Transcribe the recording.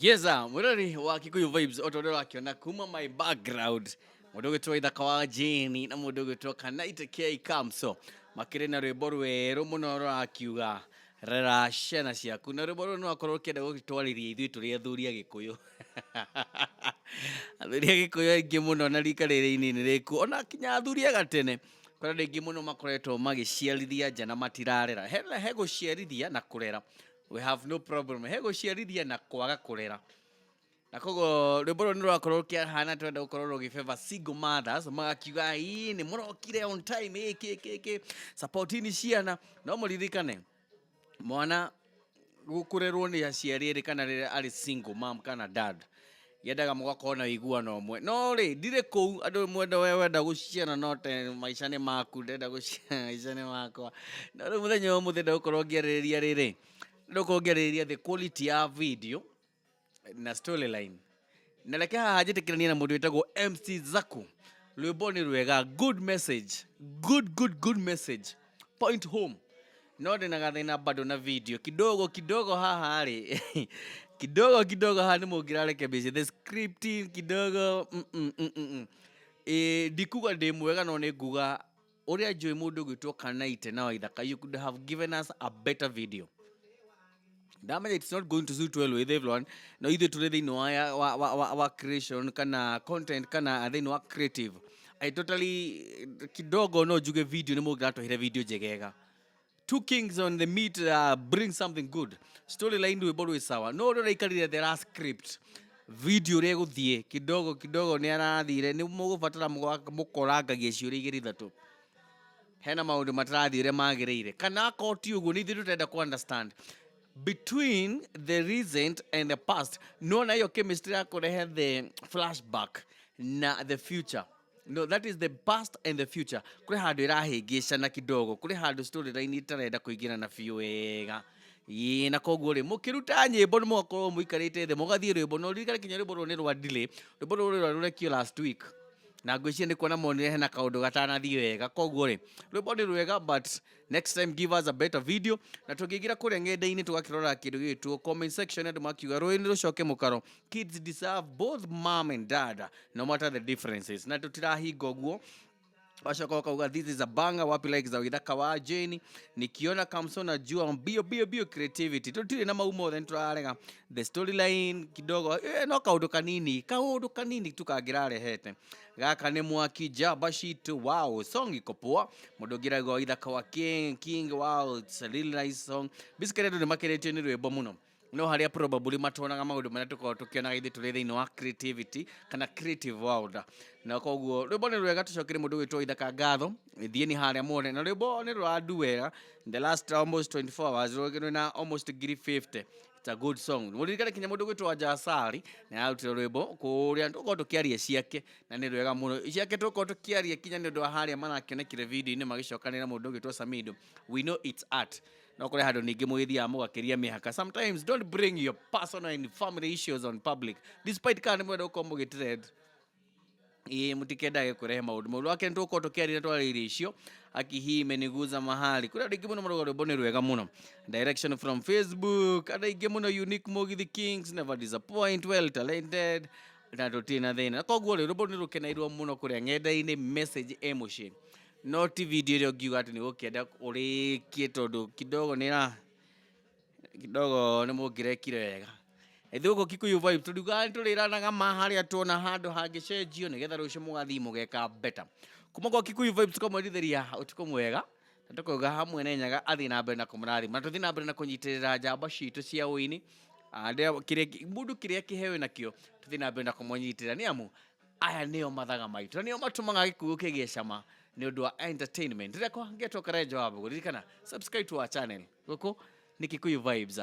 Yeza mwirori wa Kikuyu Vibes, o ta ũrĩa ũrakĩona kuma my background, mũndũ ũgĩtwo Ithaka wa Jane na mũndũ ũgĩtwo Kanaite K Kamso makĩrĩ na rwĩmbo rwerũ mũno rũrakiuga "Rera Ciana Ciaku", na rwĩmbo rũrũ nĩwakorwo ũkĩenda gũgĩtwarĩria ithuĩ tũrĩ athuri a Gĩkũyũ, athuri a Gĩkũyũ aingĩ mũno na rika rĩrĩ inini rĩkuo, ona kinya athuri a gatene. Kũrĩ andũ aingĩ mũno makoretwo magĩciarithia nja na matirarera. He gũciarithia na kũrera, we have no problem. He gũciarithia na kwaga kũrera, na koguo rwĩmbo rũrũ nĩ rũrakorwo rũkĩhana twenda gũkorwo rũgĩbeba single mothers, magakiuga ii nĩ mũrokire on time, ĩ kĩ kĩ kĩ supportini ciana. No mũririkane mwana gũkũrerwo nĩ aciari erĩ kana rĩrĩa arĩ single mom kana dad, yendaga mũgakorwo na ũiguano ũmwe. No rĩ, ndirĩ kũu andũ mwenda, we wenda gũciara no te maica nĩ maku, ndenda gũciara maica nĩ makwa. No rĩu mũthenya wa ũmũthĩ ndagũkorwo ngĩarĩrĩria rĩrĩ, ndagũkorwo ngĩarĩrĩria the quality ya video na storyline. Na reke haha njĩtĩkĩranie na mũndũ wĩtagwo MC Zaku. Rwĩmbo nĩ rwega, good message, good good good message, point home, no ndĩna gathĩna bado na video kidogo kidogo haha rĩ, kidogo kidogo haha nĩ mũngĩrarekebisha the scripting kidogo. Ndikuga ndĩ mwega, no nĩ nguga ũrĩa njũĩ mũndũ ũgwĩtwo Kanaite na Waithaka, you could have given us a better video. Ndamenya it's not going to suit well with everyone, no ithuĩ tũrĩ thĩinĩ wa creation kana content kana thĩinĩ wa creative, I totally kidogo no njuge video nĩ mũngĩratwehire video njegega. Two kings on the meat, bring something good. Storyline, rwĩmbo rwĩ sawa, no ũrĩa ũraikarire the last script video ũrĩa ĩgũthiĩ kidogo kidogo nĩ arathire, nĩ mũgũbatara mũkorangagia ciũria igĩrĩ ithatũ, hena maũndũ matarathiĩ ũrĩa magĩrĩire, kana akorwo ti ũguo nĩ ithuĩ tũtarenda ku understand between the recent and the past. Nona hiyo chemistry ya kũrehe the flashback na the future, no, that is the past and the future, kũrĩ handũ ĩrahĩngĩcana kidogo, kũrĩ handũ storyline itarenda kũingĩrana biũ wega. Ĩĩ, na koguo rĩ, mũkĩruta nyĩmbo nĩ mũgakorwo mũikarĩte thĩ mũgathiĩ rwĩmbo, no ririkane kinya rwĩmbo rũrũ nĩ rwa delay. Rwĩmbo rũrũ rũrekio last week na ngwĩciria nĩ kuona monire hena kaũndũ gatanathiĩ wega. Koguo rĩ, rwĩmbo nĩ rwega, but next time give us a better video. Na tũngĩingĩra kũrĩa ng'enda-inĩ tũgakĩrora kĩndũ gĩgĩtwo comment section, andũ makiuga rũĩ nĩ rũcoke mũkaro, kids deserve both mom and dad no matter the differences, na tũtirahinga ũguo. Wacoka wakauga, "This is a banger, wapi like za Waithaka wa Jane? Nikiona Kamso najua mbio mbio mbio creativity." Tutire na mau mothe, nĩtũrarega the storyline kidogo, no kaũndũ kanini, kaũndũ kanini tu kangĩrarehete. Gaka nĩ mwaki jaba shit, wow, song iko poa. Mũndũ ũngĩ arauga, "Waithaka wa King King, wow, it's a really nice song." Basically andũ nĩ makeretio nĩ rwĩmbo mũno, no harĩa probably matonaga maũndũ marĩa tũkoragwo tũkĩonaga ithuĩ tũrĩ thĩinĩ wa creativity kana creative world. Na koguo rwĩmbo nĩ rwega, tũcokere mũndũ wĩtwo Ithaka ngatho, thiĩ nĩ harĩa muone. Na rwĩmbo nĩ rũrandu wega in the last almost 24 hours, rwĩna almost ngiri 50. It's a good song. Mũririkane kinya mũndũ gwĩtwo Wanja Asali nĩ ararutire rwĩmbo kũrĩa tũkorwo tũkĩaria ciake, na nĩ rwega mũno ciake tũkorwo tũkĩaria kinya nĩ ũndũ wa harĩa marakĩonekire video-inĩ magĩcokanĩra mũndũ ũgĩtwo Samido. We know it's art, no kũrĩ handũ ningĩ mũgĩthiaga mũgakĩria mĩhaka. Sometimes don't bring your personal and family issues on public, despite kana nĩ mwenda gũkorwo mũgĩtrend. Ĩĩ, mũtikendage kũrehe maũndũ maũndũ wake. Nĩ tũgũkorwo tũkĩaria twarĩirie icio aki hii imeniguza mahali. Kũrĩ andũ aingĩ mũno marauga rwĩmbo nĩ rwega mũno. Direction from Facebook, andũ aingĩ mũno, unique Mugithi Kings never disappoint, well talented, na tũtirĩ na thĩna. Na koguo rĩ, rwĩmbo nĩ rũkeneirwo mũno kũrĩa ng'enda-inĩ, message ĩ mũciĩ, no ti video ĩrĩa ũngiuga atĩ nĩ gũkĩenda ũrĩkie, tondũ kidogo nĩ ra kidogo nĩ mũngĩrekire wega. Ithuĩ gũkũ Kikuyu Vibe tũriugaga nĩ tũrĩranaga ma harĩa tuona handũ hangĩcenjio nĩgetha rũciũ mũgathiĩ mũgeka better. Kuma kwa Kikuyu Vibes tũkamwendithĩria ũtukũ mwega, na tũkauga hamwe na Nyaga athiĩ na mbere na kũmũrathima, na tũthiĩ na mbere na kũnyitĩrĩra njamba citũ cia ũini. Mũndũ kĩrĩa kĩheo nakĩo, tũthiĩ na mbere na kũmũnyitĩrĩra, nĩ amu aya nĩo mathaga maitũ na nĩo matũmaga gĩkuũ kĩgĩe cama nĩ ũndũ wa entertainment. Rĩrĩa kwa ngetwo Karenjo wa Mbũgũ, ririkana subscribe to our channel. Gũkũ nĩ Kikuyu Vibes.